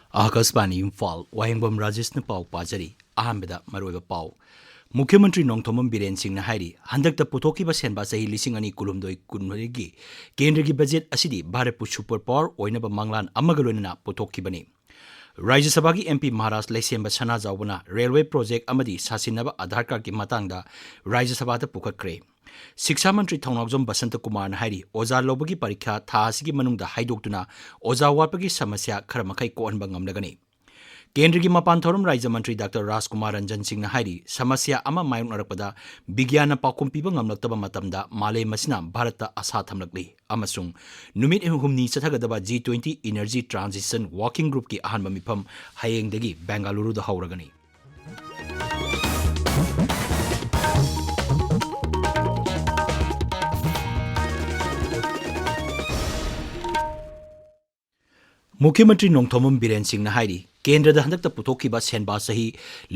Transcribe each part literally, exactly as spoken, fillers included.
ꯑꯥꯀꯥꯁꯕꯥꯅꯤ ꯏꯝꯐꯥꯜ, ꯋꯥꯍꯦꯡꯕꯝ ꯔꯥꯖꯦꯁꯅ ꯄꯥꯎ ꯄꯥꯖꯔꯤ꯫ ꯑꯍꯥꯟꯕꯗ ꯃꯔꯨꯑꯣꯏꯕ ꯄꯥꯎ꯫ ꯃꯨꯈ꯭ꯌ ꯃꯟꯇ꯭ꯔꯤ ꯅꯣꯡꯊꯣꯝꯕꯝ ꯕꯤꯔꯦꯟ ꯁꯤꯡꯅ ꯍꯥꯏꯔꯤ, ꯍꯟꯗꯛꯇ ꯄꯨꯊꯣꯛꯈꯤꯕ ꯁꯦꯟꯕꯥ ꯆꯍꯤ ꯂꯤꯁꯤꯡ ꯑꯅꯤ ꯀꯨꯟꯍꯨꯝꯗꯣꯏ ꯀꯨꯟꯃꯔꯤꯒꯤ ꯀꯦꯟꯗ꯭ꯔꯒꯤ ꯕꯖꯦꯠ ꯑꯁꯤꯗꯤ ꯚꯥꯔꯠꯄꯨ ꯁꯨꯄꯔ ꯄꯥꯋꯔ ꯑꯣꯏꯅꯕ ꯃꯪꯂꯥꯟ ꯑꯃꯒ ꯂꯣꯏꯅꯅ ꯄꯨꯊꯣꯛꯈꯤꯕꯅꯤ꯫ ꯔꯥꯖ꯭ꯌ ꯁꯚꯥꯒꯤ MP ꯃꯍꯥꯔꯥꯖ ꯂꯩꯁꯦꯝꯕ ꯁꯅꯥꯖꯥꯎꯕꯅ ꯔꯦꯜꯋꯦ ꯄ꯭ꯔꯣꯖꯦꯛ ꯑꯃꯗꯤ ꯁꯥꯁꯤꯟꯅꯕ ꯑꯙꯥꯔ ꯀꯥꯔꯗꯀꯤ ꯃꯇꯥꯡꯗ ꯔꯥꯖ꯭ꯌ ꯁꯚꯥꯗ ꯄꯨꯈꯠꯈ꯭ꯔꯦ꯫ ꯁꯤꯛꯁꯥ ꯃꯟꯇ꯭ꯔꯤ ꯊꯧꯅꯥꯎꯖꯝ ꯕꯁꯟꯇ ꯀꯨꯃꯥꯔꯅ ꯍꯥꯏꯔꯤ, ꯑꯣꯖꯥ ꯂꯧꯕꯒꯤ ꯄꯔꯤꯈ꯭ꯌꯥ ꯊꯥ ꯑꯁꯤꯒꯤ ꯃꯅꯨꯡꯗ ꯍꯥꯏꯗꯣꯛꯇꯨꯅ ꯑꯣꯖꯥ ꯋꯥꯠꯄꯒꯤ ꯁꯃꯁ꯭ꯌꯥ ꯈꯔ ꯃꯈꯩ ꯀꯣꯛꯍꯟꯕ ꯉꯝꯂꯒꯅꯤ꯫ ꯀꯦꯟꯗ꯭ꯔꯒꯤ ꯃꯄꯥꯟ ꯊꯧꯔꯝ ꯔꯥꯖ꯭ꯌ ꯃꯟꯇ꯭ꯔꯤ ꯗꯥꯛꯇꯔ ꯔꯥꯖꯀꯨꯃꯥꯔ ꯔꯟꯖꯟ ꯁꯤꯡꯅ ꯍꯥꯏꯔꯤ, ꯁꯃꯁ꯭ꯌꯥ ꯑꯃ ꯃꯥꯌꯣꯛꯅꯔꯛꯄꯗ ꯕꯤꯒ꯭ꯌꯥꯟꯅ ꯄꯥꯎꯈꯨꯝ ꯄꯤꯕ ꯉꯝꯂꯛꯇꯕ ꯃꯇꯝꯗ ꯃꯥꯂꯦꯝ ꯑꯁꯤꯅ ꯚꯥꯔꯠꯇ ꯑꯁꯥ ꯊꯝꯂꯛꯂꯤ ꯑꯃꯁꯨꯡ ꯅꯨꯃꯤꯠ ꯍꯨꯝꯅꯤ ꯆꯠꯊꯒꯗꯕ G twenty Energy Transition Working Groupꯀꯤ ꯑꯍꯥꯟꯕ ꯃꯤꯐꯝ ꯍꯌꯦꯡꯗꯒꯤ ꯕꯦꯡꯒꯂꯨꯔꯨꯗ ꯍꯧꯔꯒꯅꯤ꯫ ꯃꯨꯈ꯭ꯌ ꯃꯟꯇ꯭ꯔꯤ ꯅꯣꯡꯊꯣꯝꯕꯝ ꯕꯤꯔꯦꯟ ꯁꯤꯡꯅ ꯍꯥꯏꯔꯤ, ꯀꯦꯟꯗ꯭ꯔꯗ ꯍꯟꯗꯛꯇ ꯄꯨꯊꯣꯛꯈꯤꯕ ꯁꯦꯟꯕꯥ ꯆꯍꯤ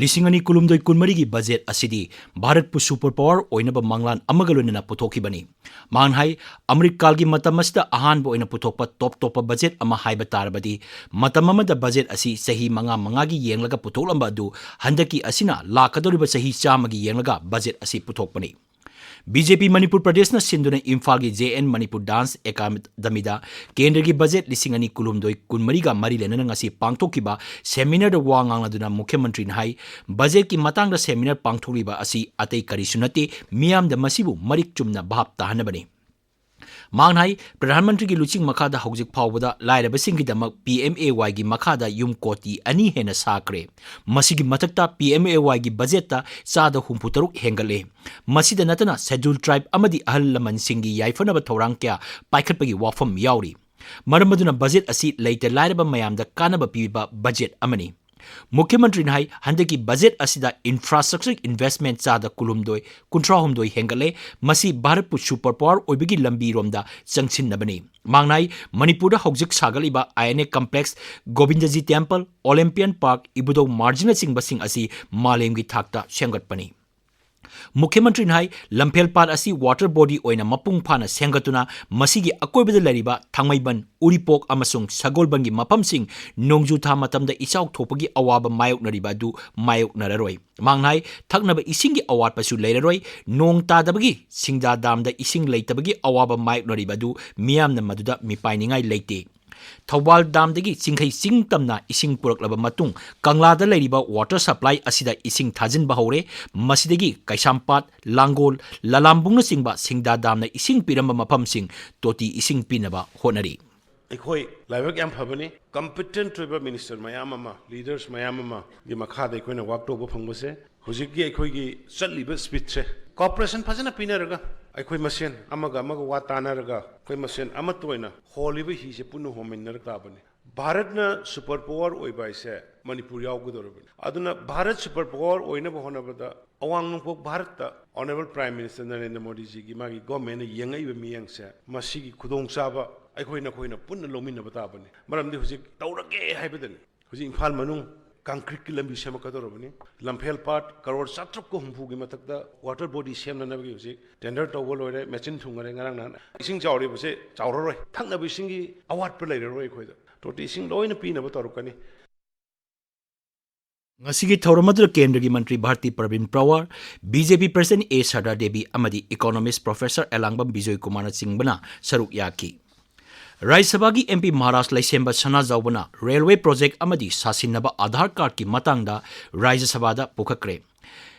ꯂꯤꯁꯤꯡ ꯑꯅꯤ ꯀꯨꯟꯍꯨꯝꯗꯣꯏ ꯀꯨꯟꯃꯔꯤꯒꯤ ꯕꯖꯦꯠ ꯑꯁꯤꯗꯤ ꯚꯥꯔꯠꯄꯨ ꯁꯨꯄꯔ ꯄꯥꯋꯔ ꯑꯣꯏꯅꯕ ꯃꯪꯂꯥꯟ ꯑꯃꯒ ꯂꯣꯏꯅꯅ ꯄꯨꯊꯣꯛꯈꯤꯕꯅꯤ꯫ ꯃꯍꯥꯛꯅ ꯍꯥꯏ, ꯑꯃ꯭ꯔꯤꯠ ꯀꯥꯜꯒꯤ ꯃꯇꯝ ꯑꯁꯤꯗ ꯑꯍꯥꯟꯕ ꯑꯣꯏꯅ ꯄꯨꯊꯣꯛꯄ ꯇꯣꯞ ꯇꯣꯞꯄ ꯕꯖꯦꯠ ꯑꯃ ꯍꯥꯏꯕ ꯇꯥꯔꯕꯗꯤ, ꯃꯇꯝ ꯑꯃꯗ ꯕꯖꯦꯠ ꯑꯁꯤ ꯆꯍꯤ ꯃꯉꯥ ꯃꯉꯥꯒꯤ ꯌꯦꯡꯂꯒ ꯄꯨꯊꯣꯛꯂꯝꯕ ꯑꯗꯨ ꯍꯟꯗꯛꯀꯤ ꯑꯁꯤꯅ ꯂꯥꯛꯀꯗꯧꯔꯤꯕ ꯆꯍꯤ ꯆꯥꯝꯃꯒꯤ ꯌꯦꯡꯂꯒ ꯕꯖꯦꯠ ꯑꯁꯤ ꯄꯨꯊꯣꯛꯄꯅꯤ꯫ BJP ꯃꯅꯤꯄꯨꯔ ꯄ꯭ꯔꯗꯦꯁꯅ ꯁꯤꯟꯗꯨꯅ ꯏꯝꯐꯥꯜꯒꯤ JN ꯃꯅꯤꯄꯨꯔ ꯗꯥꯟꯁ ꯑꯦꯀꯥꯗꯃꯤꯗ ꯀꯦꯟꯗ꯭ꯔꯒꯤ ꯕꯖꯦꯠ ꯂꯤꯁꯤꯡ ꯑꯅꯤ ꯀꯨꯟꯍꯨꯝꯗꯣꯏ ꯀꯨꯟꯃꯔꯤꯒ ꯃꯔꯤ ꯂꯩꯅꯅ ꯉꯁꯤ ꯄꯥꯡꯊꯣꯛꯈꯤꯕ ꯁꯦꯃꯤꯅꯥꯔꯗ ꯋꯥ ꯉꯥꯡꯂꯗꯨꯅ ꯃꯨꯈ꯭ꯌ ꯃꯟꯇ꯭ꯔꯤꯅ ꯍꯥꯏ, ꯕꯖꯦꯠꯀꯤ ꯃꯇꯥꯡꯗ ꯁꯦꯃꯤꯅꯥꯔ ꯄꯥꯡꯊꯣꯛꯂꯤꯕ ꯑꯁꯤ ꯑꯇꯩ ꯀꯔꯤꯁꯨ ꯅꯠꯇꯦ, ꯃꯤꯌꯥꯝꯗ ꯃꯁꯤꯕꯨ ꯃꯔꯤꯛ ꯆꯨꯝꯅ ꯚꯥꯞ ꯇꯥꯍꯟꯅꯕꯅꯤ꯫ ꯃꯍꯥꯛꯅ ꯍꯥꯏ, ꯄ꯭ꯔꯙꯥꯟ ꯃꯟꯇ꯭ꯔꯤꯒꯤ ꯂꯨꯆꯤꯡ ꯃꯈꯥꯗ ꯍꯧꯖꯤꯛ ꯐꯥꯎꯕꯗ ꯂꯥꯏꯔꯕꯁꯤꯡꯒꯤꯗꯃꯛ PMAYꯒꯤ ꯃꯈꯥꯗ ꯌꯨꯝ ꯀꯣꯇꯤ ꯑꯅꯤ ꯍꯦꯟꯅ ꯁꯥꯈ꯭ꯔꯦ꯫ ꯃꯁꯤꯒꯤ ꯃꯊꯛꯇ PMAYꯒꯤ ꯕꯖꯦꯠꯇ ꯆꯥꯗ ꯍꯨꯝꯐꯨꯇꯔꯨꯛ ꯍꯦꯟꯒꯠꯂꯦ꯫ ꯃꯁꯤꯗ ꯅꯠꯇꯅ Scheduled Tribe ꯑꯃꯗꯤ ꯑꯍꯜ ꯂꯃꯟꯁꯤꯡꯒꯤ ꯌꯥꯏꯐꯅꯕ ꯊꯧꯔꯥꯡ ꯀꯌꯥ ꯄꯥꯏꯈꯠꯄꯒꯤ ꯋꯥꯐꯝ ꯌꯥꯎꯔꯤ꯫ ꯃꯔꯝ ꯑꯗꯨꯅ ꯕꯖꯦꯠ ꯑꯁꯤ ꯂꯩꯇ ꯂꯥꯏꯔꯕ ꯃꯌꯥꯝꯗ ꯀꯥꯟꯅꯕ ꯄꯤꯕ ꯕꯖꯦꯠ ꯑꯃꯅꯤ꯫ ꯃꯨꯈ꯭ꯌ ꯃꯟꯇ꯭ꯔꯤꯅ ꯍꯥꯏ, ꯍꯟꯗꯛꯀꯤ ꯕꯖꯦꯠ ꯑꯁꯤꯗ infrastructure investment ꯆꯥꯗ ꯀꯨꯟꯍꯨꯝꯗꯣꯏ, ꯀꯨꯟꯊ꯭ꯔꯥꯍꯨꯝꯗꯣꯏ ꯍꯦꯟꯒꯠꯂꯦ꯫ ꯃꯁꯤ ꯚꯥꯔꯠꯄꯨ super power ꯑꯣꯏꯕꯒꯤ ꯂꯝꯕꯤꯔꯣꯝꯗ ꯆꯪꯁꯤꯟꯅꯕꯅꯤ꯫ ꯃꯍꯥꯛꯅ ꯍꯥꯏ, ꯃꯅꯤꯄꯨꯔꯗ ꯍꯧꯖꯤꯛ ꯁꯥꯒꯠꯂꯤꯕ INA complex, Govindaji temple, Olympian Park, ꯏꯕꯨꯙꯧ ꯃꯥꯔꯖꯤꯅꯆꯤꯡꯕꯁꯤꯡ ꯑꯁꯤ ꯃꯥꯂꯦꯝꯒꯤ ꯊꯥꯛꯇ ꯁꯦꯝꯒꯠꯄꯅꯤ꯫ ꯃꯨꯈ꯭ꯌ ꯃꯟꯇ꯭ꯔꯤꯅ ꯍꯥꯏ, ꯂꯝꯐꯦꯜ ꯄꯥꯠ ꯑꯁꯤ ꯋꯥꯇꯔ ꯕꯣꯗꯤ ꯑꯣꯏꯅ ꯃꯄꯨꯡ ꯐꯥꯅ ꯁꯦꯝꯒꯠꯇꯨꯅ ꯃꯁꯤꯒꯤ ꯑꯀꯣꯏꯕꯗ ꯂꯩꯔꯤꯕ ꯊꯥꯡꯃꯩꯕꯟ, ꯎꯔꯤꯄꯣꯛ ꯑꯃꯁꯨꯡ ꯁꯒꯣꯜꯕꯟꯒꯤ ꯃꯐꯝꯁꯤꯡ ꯅꯣꯡꯖꯨ ꯊꯥ ꯃꯇꯝꯗ ꯏꯆꯥꯎ ꯊꯣꯛꯄꯒꯤ ꯑꯋꯥꯕ ꯃꯥꯌꯣꯛꯅꯔꯤꯕ ꯑꯗꯨ ꯃꯥꯌꯣꯛꯅꯔꯔꯣꯏ꯫ ꯃꯍꯥꯛꯅ ꯍꯥꯏ, ꯊꯛꯅꯕ ꯏꯁꯤꯡꯒꯤ ꯑꯋꯥꯠꯄꯁꯨ ꯂꯩꯔꯔꯣꯏ꯫ ꯅꯣꯡ ꯇꯥꯗꯕꯒꯤ ꯁꯤꯡꯗꯥ ꯗꯥꯝꯗ ꯏꯁꯤꯡ ꯂꯩꯇꯕꯒꯤ ꯑꯋꯥꯕ ꯃꯥꯌꯣꯛꯅꯔꯤꯕ ꯑꯗꯨ ꯃꯤꯌꯥꯝꯅ ꯃꯗꯨꯗ ꯃꯤꯄꯥꯏꯅꯤꯡꯉꯥꯏ ꯂꯩꯇꯦ꯫ ꯊꯧꯕꯥꯜ ꯗꯥꯝꯗꯒꯤ ꯆꯤꯡꯈꯩ ꯆꯤꯡ ꯇꯝꯅ ꯏꯁꯤꯡ ꯄꯨꯔꯛꯂꯕ ꯃꯇꯨꯡ, ꯀꯪꯂꯥꯗ ꯂꯩꯔꯤꯕ ꯋꯥꯇꯔ ꯁꯄ꯭ꯂꯥꯏ ꯑꯁꯤꯗ ꯏꯁꯤꯡ ꯊꯥꯖꯤꯟꯕ ꯍꯧꯔꯦ꯫ ꯃꯁꯤꯗꯒꯤ ꯀꯩꯁꯥꯝꯄꯥꯠ, ꯂꯥꯡꯒꯣꯜ, ꯂꯂꯥꯝꯕꯨꯡꯅꯆꯤꯡꯕ ꯁꯤꯡꯗꯥ ꯗꯥꯝꯅ ꯏꯁꯤꯡ ꯄꯤꯔꯝꯕ ꯃꯐꯝꯁꯤꯡ ꯇꯣꯇꯤ ꯏꯁꯤꯡ ꯄꯤꯅꯕ ꯍꯣꯠꯅꯔꯤ꯫ ꯑꯩꯈꯣꯏ ꯂꯥꯏꯕꯛ ꯌꯥꯝ ꯐꯕꯅꯤ, ꯀꯝꯄꯤꯇꯦꯟꯠ ꯑꯣꯏꯕ ꯃꯤꯅꯤꯁꯇꯔ ꯃꯌꯥꯝ ꯑꯃ, ꯂꯤꯗꯔꯁ ꯃꯌꯥꯝ ꯑꯃꯒꯤ ꯃꯈꯥꯗ ꯑꯩꯈꯣꯏꯅ ꯋꯥꯛ ꯇꯧꯕ ꯐꯪꯕꯁꯦ, ꯍꯧꯖꯤꯛꯀꯤ ꯑꯩꯈꯣꯏꯒꯤ ꯆꯠꯂꯤꯕ ꯁ꯭ꯄꯤꯗꯁꯦ, ꯀꯣꯑꯣꯄꯔꯦꯁꯟ ꯐꯖꯅ ꯄꯤꯅꯔꯒ, ꯑꯩꯈꯣꯏ ꯃꯁꯦꯟ ꯑꯃꯒ ꯑꯃꯒ ꯋꯥ ꯇꯥꯅꯔꯒ, ꯑꯩꯈꯣꯏ ꯃꯁꯦꯟ ꯑꯃꯠꯇ ꯑꯣꯏꯅ ꯍꯣꯜꯂꯤꯕ ꯍꯤꯁꯦ ꯄꯨꯟꯅ ꯍꯣꯟꯃꯤꯟꯅꯔꯛ ꯇꯥꯕꯅꯤ꯫ ꯚꯥꯔꯠꯅ ꯁꯨꯄꯔ ꯄꯥꯋꯔ ꯑꯣꯏꯕ ꯍꯥꯏꯁꯦ ꯃꯅꯤꯄꯨꯔ ꯌꯥꯎꯒꯗꯧꯔꯕꯅꯤ꯫ ꯑꯗꯨꯅ ꯚꯥꯔꯠ ꯁꯨꯄꯔ ꯄꯥꯋꯔ ꯑꯣꯏꯅꯕ ꯍꯣꯠꯅꯕꯗ ꯑꯋꯥꯡ ꯅꯣꯡꯄꯣꯛ ꯚꯥꯔꯠꯇ ꯑꯣꯅꯔꯦꯕꯜ ꯄ꯭ꯔꯥꯏꯝ ꯃꯤꯅꯤꯁꯇꯔ ꯅꯔꯦꯟꯗ꯭ꯔ ꯃꯣꯗꯤꯖꯤꯒꯤ ꯃꯥꯒꯤ ꯒꯣꯔꯃꯦꯟꯅ ꯌꯦꯡꯉꯛꯏꯕ ꯃꯤꯠꯌꯦꯡꯁꯦ, ꯃꯁꯤꯒꯤ ꯈꯨꯗꯣꯡꯆꯥꯕ ꯑꯩꯈꯣꯏ ꯅꯈꯣꯏꯅ ꯄꯨꯟꯅ ꯂꯧꯃꯤꯟꯅꯕ ꯇꯥꯕꯅꯤ꯫ ꯃꯔꯝꯗꯤ ꯍꯧꯖꯤꯛ ꯇꯧꯔꯒꯦ ꯍꯥꯏꯕꯗꯅꯤ꯫ ꯍꯧꯖꯤꯛ ꯏꯝꯐꯥꯜ ꯃꯅꯨꯡ ꯀꯪꯀ꯭ꯔꯤꯠꯀꯤ ꯂꯝꯕꯤ ꯁꯦꯝꯃꯛꯀꯗꯧꯔꯕꯅꯤ꯫ ꯂꯝꯐꯦꯜ ꯄꯥꯠ ꯀꯔꯣꯔ ꯆꯥꯇ꯭ꯔꯨꯛꯀ ꯍꯨꯝꯐꯨꯒꯤ ꯃꯊꯛꯇ ꯋꯥꯇꯔ ꯕꯣꯗꯤ ꯁꯦꯝꯅꯅꯕꯒꯤ ꯍꯧꯖꯤꯛ ꯇꯦꯟꯗꯔ ꯇꯧꯕ ꯂꯣꯏꯔꯦ, ꯃꯦꯆꯤꯟ ꯊꯨꯡꯉꯔꯦ꯫ ꯉꯔꯥꯡ ꯅꯍꯥꯟ ꯏꯁꯤꯡ ꯆꯥꯎꯔꯤꯕꯁꯦ ꯆꯥꯎꯔꯔꯣꯏ, ꯊꯛꯅꯕ ꯏꯁꯤꯡꯒꯤ ꯑꯋꯥꯠꯄ ꯂꯩꯔꯔꯣꯏ꯫ ꯑꯩꯈꯣꯏꯗ ꯇꯣꯇꯤ ꯏꯁꯤꯡ ꯂꯣꯏꯅ ꯄꯤꯅꯕ ꯇꯧꯔꯛꯀꯅꯤ꯫ ꯉꯁꯤꯒꯤ ꯊꯧꯔꯝ ꯑꯗꯨꯗ ꯀꯦꯟꯗ꯭ꯔꯒꯤ ꯃꯟꯇ꯭ꯔꯤ Bharati Pravin Pawar, B J P president A Sarda Devi ꯑꯃꯗꯤ ꯏꯀꯣꯅꯣꯃꯤꯁ꯭ꯠ ꯄ꯭ꯔꯣꯐꯦꯁꯔ ꯑꯦꯂꯥꯡꯕꯝ ꯕꯤꯖꯣꯏ ꯀꯨꯃꯥꯔꯅꯆꯤꯡꯕꯅ ꯁꯔꯨꯛ ꯌꯥꯈꯤ꯫ ꯔꯥꯖ꯭ꯌ ꯁꯚꯥꯒꯤ ꯑꯦꯝ ꯄꯤ ꯃꯍꯥꯔꯥꯖ ꯂꯩꯁꯦꯝꯕ ꯁꯅꯥꯖꯥꯎꯕꯅ ꯔꯦꯜꯋꯦ ꯄ꯭ꯔꯣꯖꯦꯛ ꯑꯃꯗꯤ ꯁꯥꯁꯤꯟꯅꯕ ꯑꯥꯙꯥꯔ ꯀꯥꯔꯗꯀꯤ ꯃꯇꯥꯡꯗ ꯔꯥꯖ꯭ꯌ ꯁꯚꯥꯗ ꯄꯨꯈꯠꯈ꯭ꯔꯦ꯫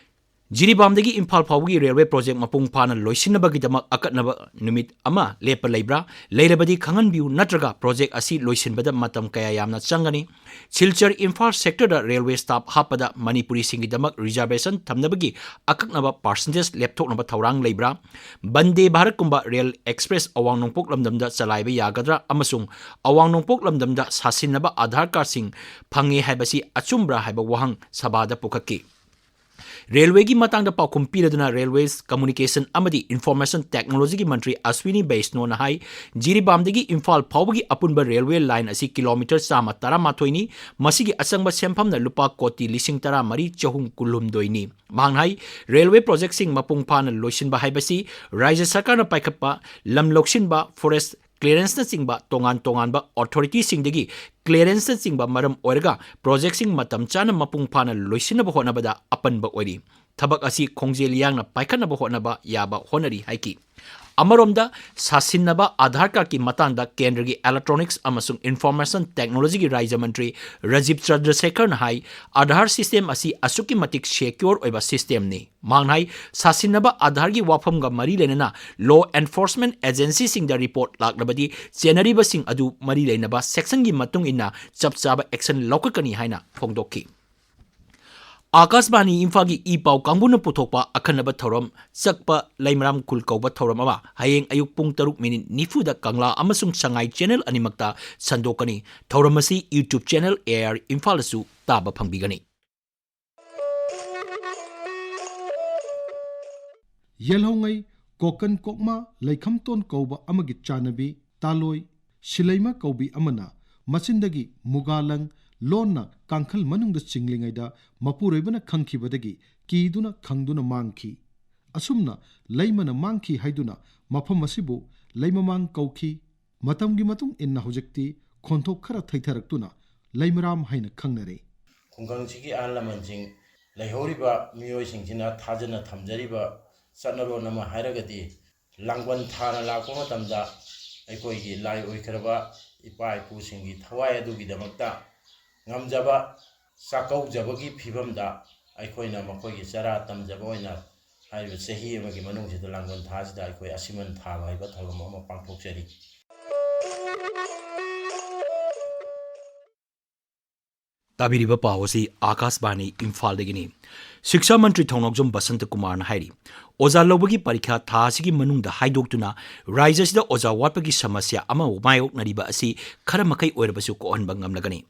ꯖꯤꯔꯤꯕꯥꯝꯗꯒꯤ ꯏꯝꯐꯥꯜ ꯐꯥꯎꯕꯒꯤ ꯔꯦꯜꯋꯦ ꯄ꯭ꯔꯣꯖꯦꯛ ꯃꯄꯨꯡ ꯐꯥꯅ ꯂꯣꯏꯁꯤꯟꯅꯕꯒꯤꯗꯃꯛ ꯑꯀꯛꯅꯕ ꯅꯨꯃꯤꯠ ꯑꯃ ꯂꯦꯞꯄ ꯂꯩꯕ꯭ꯔꯥ? ꯂꯩꯔꯕꯗꯤ ꯈꯪꯍꯟꯕꯤꯌꯨ, ꯅꯠꯇ꯭ꯔꯒ ꯄ꯭ꯔꯣꯖꯦꯛ ꯑꯁꯤ ꯂꯣꯏꯁꯤꯟꯕꯗ ꯃꯇꯝ ꯀꯌꯥ ꯌꯥꯝꯅ ꯆꯪꯒꯅꯤ? ꯁꯤꯜꯆꯔ ꯏꯝꯐꯥꯜ ꯁꯦꯛꯇꯔꯗ ꯔꯦꯜꯋꯦ ꯁ꯭ꯇꯥꯐ ꯍꯥꯞꯄꯗ ꯃꯅꯤꯄꯨꯔꯤꯁꯤꯡꯒꯤꯗꯃꯛ ꯔꯤꯖꯥꯔꯕꯦꯁꯟ ꯊꯝꯅꯕꯒꯤ ꯑꯀꯛꯅꯕ ꯄꯥꯔꯁꯦꯟꯇꯦꯖ ꯂꯦꯞꯊꯣꯛꯅꯕ ꯊꯧꯔꯥꯡ ꯂꯩꯕ꯭ꯔꯥ? ꯕꯟꯗꯦ ꯚꯥꯔꯠꯀꯨꯝꯕ ꯔꯦꯜ ꯑꯦꯛꯁꯄ꯭ꯔꯦꯁ ꯑꯋꯥꯡ ꯅꯣꯡꯄꯣꯛ ꯂꯝꯗꯝꯗ ꯆꯂꯥꯏꯕ ꯌꯥꯒꯗ꯭ꯔꯥ? ꯑꯃꯁꯨꯡ ꯑꯋꯥꯡ ꯅꯣꯡꯄꯣꯛ ꯂꯝꯗꯝꯗ ꯁꯥꯁꯤꯟꯅꯕ ꯑꯥꯙꯥꯔ ꯀꯥꯔꯗꯁꯤꯡ ꯐꯪꯉꯦ ꯍꯥꯏꯕꯁꯤ ꯑꯆꯨꯝꯕ꯭ꯔꯥ ꯍꯥꯏꯕ ꯋꯥꯍꯪ ꯁꯚꯥꯗ ꯄꯨꯈꯠꯈꯤ꯫ ꯔꯦꯜꯋꯦꯒꯤ ꯃꯇꯥꯡꯗ ꯄꯥꯎꯈꯨꯝ ꯄꯤꯔꯗꯨꯅ Railways, Communication ꯑꯃꯗꯤ Information Technologyꯒꯤ ꯃꯟꯇ꯭ꯔꯤ ꯑꯁ꯭ꯋꯤꯅꯤ ꯕꯩꯁꯅꯣꯅ ꯍꯥꯏ, ꯖꯤꯔꯤꯕꯥꯝꯗꯒꯤ ꯏꯝꯐꯥꯜ ꯐꯥꯎꯕꯒꯤ ꯑꯄꯨꯟꯕ ꯔꯦꯜꯋꯦ ꯂꯥꯏꯟ ꯑꯁꯤ ꯀꯤꯂꯣꯃꯤꯇꯔ ꯆꯥꯝꯃ ꯇꯔꯥꯃꯥꯊꯣꯏꯅꯤ꯫ ꯃꯁꯤꯒꯤ ꯑꯆꯪꯕ ꯁꯦꯟꯐꯝꯅ ꯂꯨꯄꯥ ꯀꯣꯇꯤ ꯂꯤꯁꯤꯡ ꯇꯔꯥꯃꯔꯤ ꯆꯍꯨꯝ ꯀꯨꯟꯍꯨꯝꯗꯣꯏꯅꯤ꯫ ꯃꯍꯥꯛꯅ ꯍꯥꯏ, ꯔꯦꯜꯋꯦ ꯄ꯭ꯔꯣꯖꯦꯛꯁꯤꯡ ꯃꯄꯨꯡ ꯐꯥꯅ ꯂꯣꯏꯁꯤꯟꯕ ꯍꯥꯏꯕꯁꯤ ꯔꯥꯖ꯭ꯌ ꯁꯔꯀꯥꯔꯅ ꯄꯥꯏꯈꯠꯄ, ꯂꯝ ꯂꯧꯁꯤꯟꯕ, ꯐꯣꯔꯦꯁ ꯀ꯭ꯂꯤꯌꯔꯦꯟꯁꯅꯆꯤꯡꯕ ꯇꯣꯉꯥꯟ ꯇꯣꯉꯥꯟꯕ ꯑꯣꯊꯣꯔꯤꯇꯤꯁꯤꯡꯗꯒꯤ ꯀ꯭ꯂꯤꯌꯔꯦꯟꯁꯅꯆꯤꯡꯕ ꯃꯔꯝ ꯑꯣꯏꯔꯒ ꯄ꯭ꯔꯣꯖꯦꯛꯁꯤꯡ ꯃꯇꯝ ꯆꯥꯅ ꯃꯄꯨꯡ ꯐꯥꯅ ꯂꯣꯏꯁꯤꯟꯅꯕ ꯍꯣꯠꯅꯕꯗ ꯑꯄꯟꯕ ꯑꯣꯏꯔꯤ꯫ ꯊꯕꯛ ꯑꯁꯤ ꯈꯣꯡꯖꯦꯜ ꯌꯥꯡꯅ ꯄꯥꯏꯈꯠꯅꯕ ꯍꯣꯠꯅꯕ ꯌꯥꯕ ꯍꯣꯠꯅꯔꯤ ꯍꯥꯏꯈꯤ꯫ ꯑꯃꯔꯣꯝꯗ, ꯁꯥꯁꯤꯟꯅꯕ ꯑꯥꯙꯥꯔ ꯀꯥꯔꯗꯀꯤ ꯃꯇꯥꯡꯗ ꯀꯦꯟꯗ꯭ꯔꯒꯤ Electronics ꯑꯃꯁꯨꯡ Information Technologyꯒꯤ ꯔꯥꯖ꯭ꯌ ꯃꯟꯇ꯭ꯔꯤ ꯔꯥꯖꯤꯕ ꯆꯟꯗ꯭ꯔꯁꯦꯈꯔꯅ ꯍꯥꯏ, ꯑꯥꯙꯥꯔ ꯁꯤꯁꯇꯦꯝ ꯑꯁꯤ ꯑꯁꯨꯛꯀꯤ ꯃꯇꯤꯛ ꯁꯦꯀ꯭ꯌꯣꯔ ꯑꯣꯏꯕ ꯁꯤꯁꯇꯦꯝꯅꯤ꯫ ꯃꯍꯥꯛꯅ ꯍꯥꯏ, ꯁꯥꯁꯤꯟꯅꯕ ꯑꯥꯙꯥꯔꯒꯤ ꯋꯥꯐꯝꯒ ꯃꯔꯤ ꯂꯩꯅꯅ ꯂꯣ ꯑꯦꯟꯐꯣꯔꯁꯃꯦꯟ ꯑꯦꯖꯦꯟꯁꯤꯁꯤꯡꯗ ꯔꯤꯄꯣꯔꯠ ꯂꯥꯛꯂꯕꯗꯤ ꯆꯦꯟꯅꯔꯤꯕꯁꯤꯡ ꯑꯗꯨ ꯃꯔꯤ ꯂꯩꯅꯕ ꯁꯦꯛꯁꯟꯒꯤ ꯃꯇꯨꯡ ꯏꯟꯅ ꯆꯞ ꯆꯥꯕ ꯑꯦꯛꯁꯟ ꯂꯧꯈꯠꯀꯅꯤ ꯍꯥꯏꯅ ꯐꯣꯡꯗꯣꯛꯈꯤ꯫ ꯑꯥꯀꯥꯁꯕꯥꯅꯤ ꯏꯝꯐꯥꯜꯒꯤ ꯏ ꯄꯥꯎ ꯀꯥꯡꯕꯨꯅ ꯄꯨꯊꯣꯛꯄ ꯑꯈꯟꯅꯕ ꯊꯧꯔꯝ ꯆꯛꯄ ꯂꯩꯃꯔꯥꯝ ꯈꯨꯜ ꯀꯧꯕ ꯊꯧꯔꯝ ꯑꯃ ꯍꯌꯦꯡ ꯑꯌꯨꯛ ꯄꯨꯡ ꯇꯔꯨꯛ ꯃꯤꯅꯤꯠ ꯅꯤꯐꯨꯗ ꯀꯪꯂꯥ ꯑꯃꯁꯨꯡ ꯁꯉꯥꯏ ꯆꯦꯅꯦꯜ ꯑꯅꯤꯃꯛꯇ ꯁꯟꯗꯣꯛꯀꯅꯤ꯫ ꯊꯧꯔꯝ ꯑꯁꯤ YouTube ꯆꯦꯅꯦꯜ AIR ꯏꯝꯐꯥꯜꯗꯁꯨ ꯇꯥꯕ ꯐꯪꯕꯤꯒꯅꯤ꯫ ꯌꯦꯜꯍꯧꯉꯩ, ꯀꯣꯀꯟ ꯀꯣꯛꯃ, ꯂꯩꯈꯝꯇꯣꯟ ꯀꯧꯕ ꯑꯃꯒꯤ ꯆꯥꯅꯕꯤ ꯇꯥꯂꯣꯏ ꯁꯤꯂꯩꯃ ꯀꯧꯕꯤ ꯑꯃꯅ ꯃꯆꯤꯟꯗꯒꯤ ꯃꯨꯒꯥ ꯂꯪ ꯂꯣꯟꯅ ꯀꯥꯡꯈꯜ ꯃꯅꯨꯡꯗ ꯆꯤꯡꯂꯤꯉꯩꯗ ꯃꯄꯨꯔꯣꯏꯕꯅ ꯈꯪꯈꯤꯕꯗꯒꯤ ꯀꯤꯗꯨꯅ ꯈꯪꯗꯨꯅ ꯃꯥꯡꯈꯤ꯫ ꯑꯁꯨꯝꯅ ꯂꯩꯃꯅ ꯃꯥꯡꯈꯤ ꯍꯥꯏꯗꯨꯅ ꯃꯐꯝ ꯑꯁꯤꯕꯨ ꯂꯩꯃꯃꯥꯡ ꯀꯧꯈꯤ꯫ ꯃꯇꯝꯒꯤ ꯃꯇꯨꯡ ꯏꯟꯅ ꯍꯧꯖꯤꯛꯇꯤ ꯈꯣꯟꯊꯣꯛ ꯈꯔ ꯊꯩꯊꯔꯛꯇꯨꯅ ꯂꯩꯃꯔꯥꯝ ꯍꯥꯏꯅ ꯈꯪꯅꯔꯦ꯫ ꯈꯨꯡꯒꯪꯁꯤꯒꯤ ꯑꯍꯜ ꯂꯃꯟꯁꯤꯡ, ꯂꯩꯍꯧꯔꯤꯕ ꯃꯤꯑꯣꯏꯁꯤꯡꯁꯤꯅ ꯊꯥꯖꯅ ꯊꯝꯖꯔꯤꯕ ꯆꯠꯅꯔꯣꯟ ꯑꯃ ꯍꯥꯏꯔꯒꯗꯤ, ꯂꯥꯡꯕꯟ ꯊꯥꯅ ꯂꯥꯛꯄ ꯃꯇꯝꯗ ꯑꯩꯈꯣꯏꯒꯤ ꯂꯥꯏ ꯑꯣꯏꯈ꯭ꯔꯕ ꯏꯄꯥ ꯏꯄꯨꯁꯤꯡꯒꯤ ꯊꯋꯥꯏ ꯑꯗꯨꯒꯤꯗꯃꯛꯇ ꯉꯝꯖꯕ ꯆꯥꯛꯀꯧꯖꯕꯒꯤ ꯐꯤꯕꯝꯗ ꯑꯩꯈꯣꯏꯅ ꯃꯈꯣꯏꯒꯤ ꯆꯔꯥ ꯇꯝꯖꯕ ꯑꯣꯏꯅ ꯍꯥꯏꯔꯤꯕ ꯆꯍꯤ ꯑꯃꯒꯤ ꯃꯅꯨꯡꯁꯤꯗ ꯂꯥꯡꯕꯟ ꯊꯥꯁꯤꯗ ꯑꯩꯈꯣꯏ ꯑꯁꯤꯃꯟ ꯊꯥꯕ ꯍꯥꯏꯕ ꯊꯧꯔꯝ ꯑꯃ ꯄꯥꯡꯊꯣꯛꯆꯔꯤ꯫ ꯇꯥꯕꯤꯔꯤꯕ ꯄꯥꯎ ꯑꯁꯤ ꯑꯥꯀꯥꯁꯕꯥꯅꯤ ꯏꯝꯐꯥꯜꯗꯒꯤꯅꯤ꯫ ꯁꯤꯛꯁꯥ ꯃꯟꯇ꯭ꯔꯤ ꯊꯧꯅꯥꯎꯖꯝ ꯕꯁꯟꯇ ꯀꯨꯃꯥꯔꯅ ꯍꯥꯏꯔꯤ, ꯑꯣꯖꯥ ꯂꯧꯕꯒꯤ ꯄꯔꯤꯈꯥ ꯊꯥ ꯑꯁꯤꯒꯤ ꯃꯅꯨꯡꯗ ꯍꯥꯏꯗꯣꯛꯇꯨꯅ ꯔꯥꯖ꯭ꯌ ꯑꯁꯤꯗ ꯑꯣꯖꯥ ꯋꯥꯠꯄꯒꯤ ꯁꯃꯁ꯭ꯌꯥ ꯑꯃ ꯃꯥꯌꯣꯛꯅꯔꯤꯕ ꯑꯁꯤ ꯈꯔ ꯃꯈꯩ ꯑꯣꯏꯔꯕꯁꯨ ꯀꯣꯛꯍꯟꯕ ꯉꯝꯂꯒꯅꯤ꯫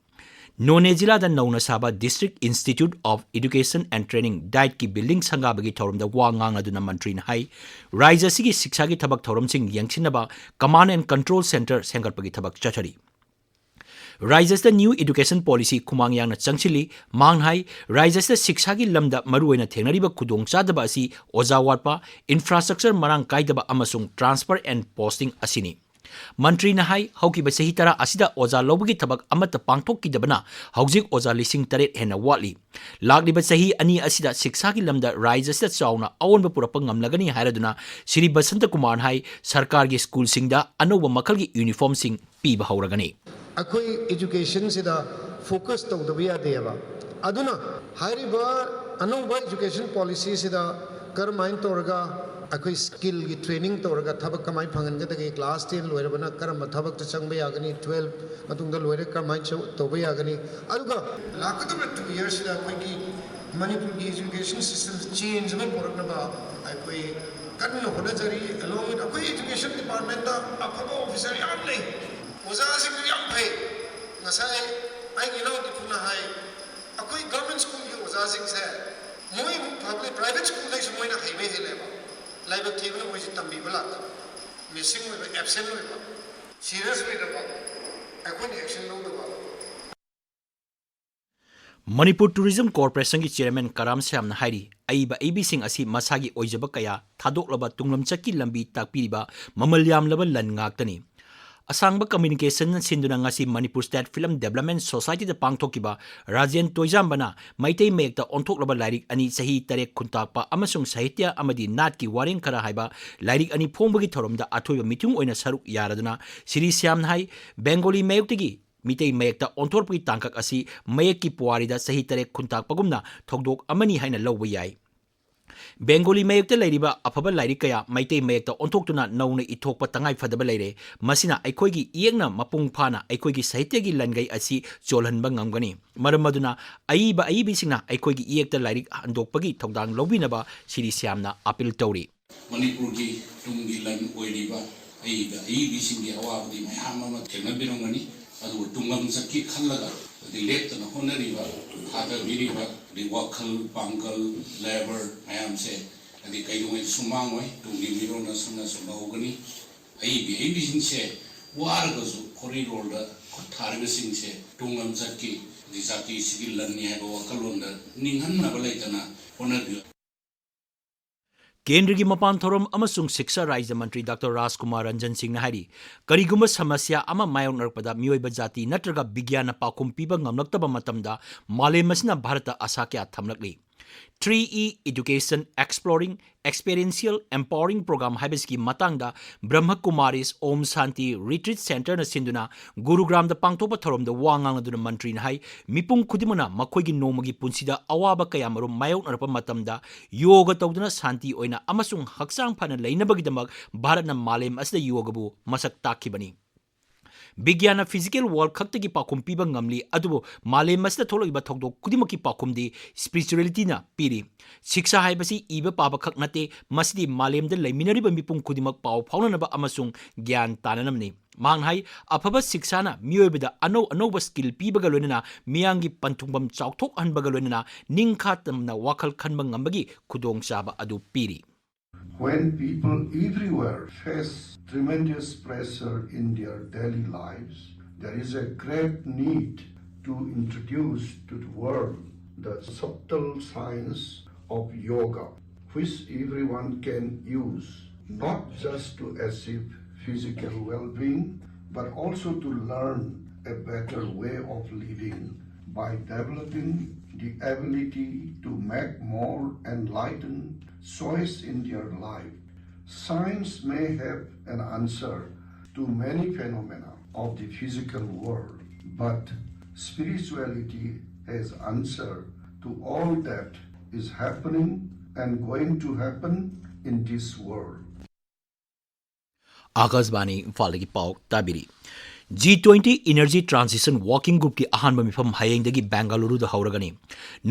ꯅꯣꯅꯦ ꯖꯤꯂꯥꯗ ꯅꯧꯅ ꯁꯥꯕ District Institute of Education and Training, ꯗꯥꯏꯠꯀꯤ building ꯁꯪꯒꯥꯕꯒꯤ ꯊꯧꯔꯝꯗ ꯋꯥ ꯉꯥꯡꯂꯗꯨꯅ ꯃꯟꯇ꯭ꯔꯤꯅ ꯍꯥꯏ, ꯔꯥꯖ꯭ꯌ ꯑꯁꯤꯒꯤ ꯁꯤꯛꯁꯥꯒꯤ ꯊꯕꯛ ꯊꯧꯔꯝꯁꯤꯡ ꯌꯦꯡꯁꯤꯟꯅꯕ Command and Control Centre ꯁꯦꯝꯒꯠꯄꯒꯤ ꯊꯕꯛ ꯆꯠꯊꯔꯤ꯫ ꯔꯥꯖ꯭ꯌ ꯑꯁꯤꯗ New Education Policy ꯈꯨꯃꯥꯡ ꯌꯥꯡꯅ ꯆꯪꯁꯤꯜꯂꯤ꯫ ꯃꯍꯥꯛꯅ ꯍꯥꯏ, ꯔꯥꯖ꯭ꯌ ꯑꯁꯤꯗ ꯁꯤꯛꯁꯥꯒꯤ ꯂꯝꯗ ꯃꯔꯨꯑꯣꯏꯅ ꯊꯦꯡꯅꯔꯤꯕ ꯈꯨꯗꯣꯡꯆꯥꯗꯕ ꯑꯁꯤ ꯑꯣꯖꯥ ꯋꯥꯠꯄ, infrastructure ꯃꯔꯥꯡ ꯀꯥꯏꯗꯕ ꯑꯃꯁꯨꯡ transfer and posting ꯑꯁꯤꯅꯤ꯫ ꯃꯟꯇ꯭ꯔꯤꯅ ꯍꯥꯏ, ꯍꯧꯈꯤꯕ ꯆꯍꯤ ꯇꯔꯥ ꯑꯁꯤꯗ ꯑꯣꯖꯥ ꯂꯧꯕꯒꯤ ꯊꯕꯛ ꯑꯃꯠꯇ ꯄꯥꯡꯊꯣꯛꯈꯤꯗꯕꯅ ꯍꯧꯖꯤꯛ ꯑꯣꯖꯥ ꯂꯤꯁꯤꯡ ꯇꯔꯦꯠ ꯍꯦꯟꯅ ꯋꯥꯠꯂꯤ꯫ ꯂꯥꯛꯂꯤꯕ ꯆꯍꯤ ꯑꯅꯤ ꯑꯁꯤꯗ ꯁꯤꯛꯁꯥꯒꯤ ꯂꯝꯗ ꯔꯥꯖ꯭ꯌ ꯑꯁꯤꯗ ꯆꯥꯎꯅ ꯑꯑꯣꯟꯕ ꯄꯨꯔꯛꯄ ꯉꯝꯂꯒꯅꯤ ꯍꯥꯏꯔꯗꯨꯅ ꯁ꯭ꯔꯤ ꯕꯁꯟꯇ ꯀꯨꯃꯥꯔꯅ ꯍꯥꯏ, ꯁꯔꯀꯥꯔꯒꯤ ꯁ꯭ꯀꯨꯜꯁꯤꯡꯗ ꯑꯅꯧꯕ ꯃꯈꯜꯒꯤ ꯌꯨꯅꯤꯐꯣꯔꯝꯁꯤꯡ ꯄꯤꯕ ꯍꯧꯔꯒꯅꯤ꯫ ꯑꯩꯈꯣꯏ educationꯁꯤꯗ focus ꯇꯧꯗꯕ ꯌꯥꯗꯦꯕ꯫ ꯑꯗꯨꯅ ꯍꯥꯏꯔꯤꯕ ꯑꯅꯧꯕ education policyꯁꯤꯗ ꯀꯔꯝꯍꯥꯏꯅ ꯇꯧꯔꯒ ꯑꯩꯈꯣꯏ skillꯒꯤ training ꯇꯧꯔꯒ ꯊꯕꯛ ꯀꯃꯥꯏꯅ ꯐꯪꯍꯟꯒꯗꯒꯦ, class ten ꯂꯣꯏꯔꯕꯅ ꯀꯔꯝꯕ ꯊꯕꯛꯇ ꯆꯪꯕ ꯌꯥꯒꯅꯤ, twelve ꯃꯇꯨꯡꯗ ꯂꯣꯏꯔꯦ ꯀꯔꯝꯍꯥꯏꯅ ꯆꯧ-, ꯇꯧꯕ ꯌꯥꯒꯅꯤ? ꯑꯗꯨꯒ ꯂꯥꯛꯀꯗꯕ two yearsꯁꯤꯗ ꯑꯩꯈꯣꯏꯒꯤ ꯃꯅꯤꯄꯨꯔꯒꯤ education system change ꯑꯃ ꯄꯨꯔꯛꯅꯕ ꯑꯩꯈꯣꯏ ꯀꯟꯅ ꯍꯣꯠꯅꯖꯔꯤ꯫ Along with ꯑꯩꯈꯣꯏ education departmentꯇ ꯑꯐꯕ officer ꯌꯥꯝ ꯂꯩ, ꯑꯣꯖꯥꯁꯤꯡꯁꯨ ꯌꯥꯝ ꯐꯩ꯫ ꯉꯁꯥꯏ ꯑꯩꯒꯤ ꯏꯅꯥꯎꯅꯨꯄꯤꯅ ꯍꯥꯏ, ꯑꯩꯈꯣꯏ government schoolꯒꯤ ꯑꯣꯖꯥꯁꯤꯡꯁꯦ ꯃꯣꯏꯃꯨꯛ ꯐꯕ private schoolꯗꯩꯁꯨ ꯃꯣꯏꯅ ꯍꯩꯕ ꯍꯦꯜꯂꯦꯕ꯫ ꯂꯥꯏꯕꯛ ꯊꯤꯕꯅ ꯃꯣꯏꯁꯦ ꯇꯝꯕꯤꯕ ꯂꯥꯛꯇꯕ, missing ꯑꯣꯏꯕ, absent ꯑꯣꯏꯕ, serious ꯑꯣꯏꯗꯕ, ꯑꯩꯈꯣꯏꯅ action ꯂꯧꯗꯕ꯫ ꯃꯅꯤꯄꯨꯔ Tourism Corporationꯒꯤ chairman ꯀꯔꯥꯝ ꯁ꯭ꯌꯥꯝꯅ ꯍꯥꯏꯔꯤ, ꯑꯏꯕ ꯑꯏꯕꯤꯁꯤꯡ ꯑꯁꯤ ꯃꯁꯥꯒꯤ ꯑꯣꯏꯖꯕ ꯀꯌꯥ ꯊꯥꯗꯣꯛꯂꯕ ꯇꯨꯡꯂꯝꯆꯠꯀꯤ ꯂꯝꯕꯤ ꯇꯥꯛꯄꯤꯔꯤꯕ ꯃꯃꯜ ꯌꯥꯝꯂꯕ ꯂꯟ ꯉꯥꯛꯇꯅꯤ꯫ ꯑꯁꯥꯡꯕ communicationꯅ ꯁꯤꯟꯗꯨꯅ ꯉꯁꯤ ꯃꯅꯤꯄꯨꯔ State Film Development Societyꯗ ꯄꯥꯡꯊꯣꯛꯈꯤꯕ ꯔꯥꯖꯦꯟ ꯇꯣꯏꯖꯥꯝꯕꯅ ꯃꯩꯇꯩ ꯃꯌꯦꯛꯇ ꯑꯣꯟꯊꯣꯛꯂꯕ ꯂꯥꯏꯔꯤꯛ ꯑꯅꯤ ꯆꯍꯤ ꯇꯔꯦꯠ ꯈꯨꯟꯇꯥꯛꯄ ꯑꯃꯁꯨꯡ ꯁꯥꯍꯤꯇ꯭ꯌ ꯑꯃꯗꯤ ꯅꯥꯠꯀꯤ ꯋꯥꯔꯦꯡ ꯈꯔ ꯍꯥꯏꯕ ꯂꯥꯏꯔꯤꯛ ꯑꯅꯤ ꯐꯣꯡꯕꯒꯤ ꯊꯧꯔꯝꯗ ꯑꯊꯣꯏꯕ ꯃꯤꯊꯨꯡ ꯑꯣꯏꯅ ꯁꯔꯨꯛ ꯌꯥꯔꯗꯨꯅ ꯁ꯭ꯔꯤ ꯁ꯭ꯌꯥꯝꯅ ꯍꯥꯏ, ꯕꯦꯡꯒꯣꯂꯤ ꯃꯥꯌꯣꯛꯇꯒꯤ ꯃꯤꯇꯩ ꯃꯌꯦꯛꯇ ꯑꯣꯟꯊꯣꯔꯛꯄꯒꯤ ꯇꯥꯡꯀꯛ ꯑꯁꯤ ꯃꯌꯦꯛꯀꯤ ꯄꯨꯋꯥꯔꯤꯗ ꯆꯍꯤ ꯇꯔꯦꯠ ꯈꯨꯟꯇꯥꯛꯄꯒꯨꯝꯅ ꯊꯧꯗꯣꯛ ꯑꯃꯅꯤ ꯍꯥꯏꯅ ꯂꯧꯕ ꯌꯥꯏ꯫ ꯕꯦꯡꯒꯣꯂꯤ ꯃꯌꯦꯛꯇ ꯂꯩꯔꯤꯕ ꯑꯐꯕ ꯂꯥꯏꯔꯤꯛ ꯀꯌꯥ ꯃꯩꯇꯩ ꯃꯌꯦꯛꯇ ꯑꯣꯟꯊꯣꯛꯇꯨꯅ ꯅꯧꯅ ꯏꯊꯣꯛꯄ ꯇꯉꯥꯏ ꯐꯗꯕ ꯂꯩꯔꯦ꯫ ꯃꯁꯤꯅ ꯑꯩꯈꯣꯏꯒꯤ ꯏꯌꯦꯛꯅ ꯃꯄꯨꯡ ꯐꯥꯅ ꯑꯩꯈꯣꯏꯒꯤ ꯁꯥꯍꯤꯇ꯭ꯌꯒꯤ ꯂꯟꯒꯩ ꯑꯁꯤ ꯆꯣꯜꯍꯟꯕ ꯉꯝꯒꯅꯤ꯫ ꯃꯔꯝ ꯑꯗꯨꯅ ꯑꯏꯕ ꯑꯏꯕꯤꯁꯤꯡꯅ ꯑꯩꯈꯣꯏꯒꯤ ꯏꯌꯦꯛꯇ ꯂꯥꯏꯔꯤꯛ ꯍꯟꯗꯣꯛꯄꯒꯤ ꯊꯧꯗꯥꯡ ꯂꯧꯕꯤꯅꯕ ꯁꯤꯔꯤ ꯁ꯭ꯌꯥꯝꯅ ꯑꯥꯄꯤꯜ ꯇꯧꯔꯤ꯫ ꯃꯅꯤꯄꯨꯔꯒꯤ ꯇꯨꯡꯒꯤ ꯂꯟ ꯑꯣꯏꯔꯤꯕ ꯑꯏꯕ ꯑꯏꯕꯤꯁꯤꯡꯒꯤ ꯑꯋꯥꯕꯗꯤ ꯃꯌꯥꯝ ꯑꯃ ꯊꯦꯡꯅꯕꯤꯔꯝꯒꯅꯤ꯫ ꯑꯗꯨꯕꯨ ꯇꯨꯡꯂꯝꯆꯠꯀꯤ ꯈꯜꯂꯒ ꯑꯗꯩ ꯂꯦꯞꯇꯅ ꯍꯣꯠꯅꯔꯤꯕ, ꯊꯥꯗꯕꯤꯔꯤꯕ, ꯑꯗꯩ ꯋꯥꯈꯜ, ꯄꯥꯡꯒꯜ, ꯂꯦꯕꯔ ꯃꯌꯥꯝꯁꯦ ꯑꯗꯩ ꯀꯩꯗꯧꯉꯩꯗꯁꯨ ꯃꯥꯡꯉꯣꯏ, ꯇꯨꯡꯒꯤ ꯃꯤꯔꯣꯜꯅ ꯁꯝꯅꯁꯨ ꯂꯧꯒꯅꯤ꯫ ꯑꯏꯕꯤ ꯑꯏꯕꯤꯁꯤꯡꯁꯦ ꯋꯥꯔꯒꯁꯨ ꯈꯣꯔꯤꯔꯣꯜꯗ ꯈꯨꯠ ꯊꯥꯔꯤꯕꯁꯤꯡꯁꯦ ꯇꯨꯡ ꯂꯝꯆꯠꯀꯤ ꯑꯗꯩ ꯖꯥꯇꯤꯁꯤꯒꯤ ꯂꯟꯅꯤ ꯍꯥꯏꯕ ꯋꯥꯈꯜꯂꯣꯟꯗ ꯅꯤꯡꯍꯟꯅꯕ ꯂꯩꯇꯅ ꯍꯣꯠꯅꯕꯤꯌꯨ꯫ ꯀꯦꯟꯗ꯭ꯔꯒꯤ ꯃꯄꯥꯟ ꯊꯧꯔꯝ ꯑꯃꯁꯨꯡ ꯁꯤꯛꯁꯥ ꯔꯥꯖ꯭ꯌ ꯃꯟꯇ꯭ꯔꯤ ꯗꯥꯛꯇꯔ ꯔꯥꯖꯀꯨꯃꯥꯔ ꯔꯟꯖꯟ ꯁꯤꯡꯅ ꯍꯥꯏꯔꯤ, ꯀꯔꯤꯒꯨꯝꯕ ꯁꯃꯁ꯭ꯌꯥ ꯑꯃ ꯃꯥꯌꯣꯛꯅꯔꯛꯄꯗ ꯃꯤꯑꯣꯏꯕ ꯖꯥꯇꯤ ꯅꯠꯇ꯭ꯔꯒ ꯕꯤꯒ꯭ꯌꯥꯟꯅ ꯄꯥꯎꯈꯨꯝ ꯄꯤꯕ ꯉꯝꯂꯛꯇꯕ ꯃꯇꯝꯗ ꯃꯥꯂꯦꯝ ꯑꯁꯤꯅ ꯚꯥꯔꯠꯇ ꯑꯥꯁꯥ ꯀꯌꯥ ꯊꯝꯂꯛꯂꯤ꯫ Three E Education Exploring Experiential Empowering Program ꯍꯥꯏꯕꯁꯤꯒꯤ ꯃꯇꯥꯡꯗ ꯕ꯭ꯔꯍ꯭ꯃ ꯀꯨꯃꯥꯔꯤꯁ ꯑꯣꯝ ꯁꯥꯟꯇꯤ ꯔꯤꯇ꯭ꯔꯤꯠ ꯁꯦꯟꯇꯔꯅ ꯁꯤꯟꯗꯨꯅ ꯒꯨꯔꯨꯒ꯭ꯔꯥꯝꯗ ꯄꯥꯡꯊꯣꯛꯄ ꯊꯧꯔꯝꯗ ꯋꯥ ꯉꯥꯡꯂꯗꯨꯅ ꯃꯟꯇ꯭ꯔꯤꯅ ꯍꯥꯏ, ꯃꯤꯄꯨꯝ ꯈꯨꯗꯤꯡꯃꯛꯅ ꯃꯈꯣꯏꯒꯤ ꯅꯣꯡꯃꯒꯤ ꯄꯨꯟꯁꯤꯗ ꯑꯋꯥꯕ ꯀꯌꯥꯃꯔꯨꯝ ꯃꯥꯌꯣꯛꯅꯔꯛꯄ ꯃꯇꯝꯗ ꯌꯣꯒ ꯇꯧꯗꯨꯅ ꯁꯥꯟꯇꯤ ꯑꯣꯏꯅ ꯑꯃꯁꯨꯡ ꯍꯛꯆꯥꯡ ꯐꯅ ꯂꯩꯅꯕꯒꯤꯗꯃꯛ ꯚꯥꯔꯠꯅ ꯃꯥꯂꯦꯝ ꯑꯁꯤꯗ ꯌꯣꯒꯕꯨ ꯃꯁꯛ ꯇꯥꯛꯈꯤꯕꯅꯤ꯫ ꯕꯤꯒ꯭ꯌꯥꯟꯅ physical world ꯈꯛꯇꯒꯤ ꯄꯥꯎꯈꯨꯝ ꯄꯤꯕ ꯉꯝꯂꯤ, ꯑꯗꯨꯕꯨ ꯃꯥꯂꯦꯝ ꯑꯁꯤꯗ ꯊꯣꯛꯂꯛꯂꯤꯕ ꯊꯧꯗꯣꯛ ꯈꯨꯗꯤꯡꯃꯛꯀꯤ ꯄꯥꯎꯈꯨꯝꯗꯤ spiritualityꯅ ꯄꯤꯔꯤ꯫ ꯁꯤꯛꯁꯥ ꯍꯥꯏꯕꯁꯤ ꯏꯕ ꯄꯥꯕ ꯈꯛ ꯅꯠꯇꯦ, ꯃꯁꯤꯗꯤ ꯃꯥꯂꯦꯝꯗ ꯂꯩꯃꯤꯟꯅꯔꯤꯕ ꯃꯤꯄꯨꯝ ꯈꯨꯗꯤꯡꯃꯛ ꯄꯥꯎ ꯐꯥꯎꯅꯅꯕ ꯑꯃꯁꯨꯡ ꯒ꯭ꯌꯥꯟ ꯇꯥꯅꯅꯕꯅꯤ꯫ ꯃꯍꯥꯛꯅ ꯍꯥꯏ, ꯑꯐꯕ ꯁꯤꯛꯁꯥꯅ ꯃꯤꯑꯣꯏꯕꯗ ꯑꯅꯧ ꯑꯅꯧꯕ skill ꯄꯤꯕꯒ ꯂꯣꯏꯅꯅ ꯃꯤꯌꯥꯝꯒꯤ ꯄꯟꯊꯨꯡꯐꯝ ꯆꯥꯎꯊꯣꯛꯍꯟꯕꯒ ꯂꯣꯏꯅꯅ ꯅꯤꯡꯈꯥ ꯇꯝꯅ ꯋꯥꯈꯜ ꯈꯟꯕ ꯉꯝꯕꯒꯤ ꯈꯨꯗꯣꯡꯆꯥꯕ ꯑꯗꯨ ꯄꯤꯔꯤ꯫ When people everywhere face tremendous pressure in their daily lives, there is a great need to introduce to the world the subtle science of yoga, which everyone can use, not just to achieve physical well being, but also to learn a better way of living by developing the ability to make more enlightened choice in their life. Science may have an answer to many phenomena of the physical world, but spirituality has answer to all that is happening and going to happen in this world. ꯑꯥꯀꯥꯁꯕꯥꯅꯤ ꯏꯝꯐꯥꯜꯗꯒꯤ ꯄꯥꯎ ꯇꯥꯕꯤꯔꯤ꯫ G twenty Energy Transition Working Groupꯀꯤ ꯑꯍꯥꯟꯕ ꯃꯤꯐꯝ ꯍꯌꯦꯡꯗꯒꯤ ꯕꯦꯡꯒꯂꯨꯔꯨꯗ ꯍꯧꯔꯒꯅꯤ꯫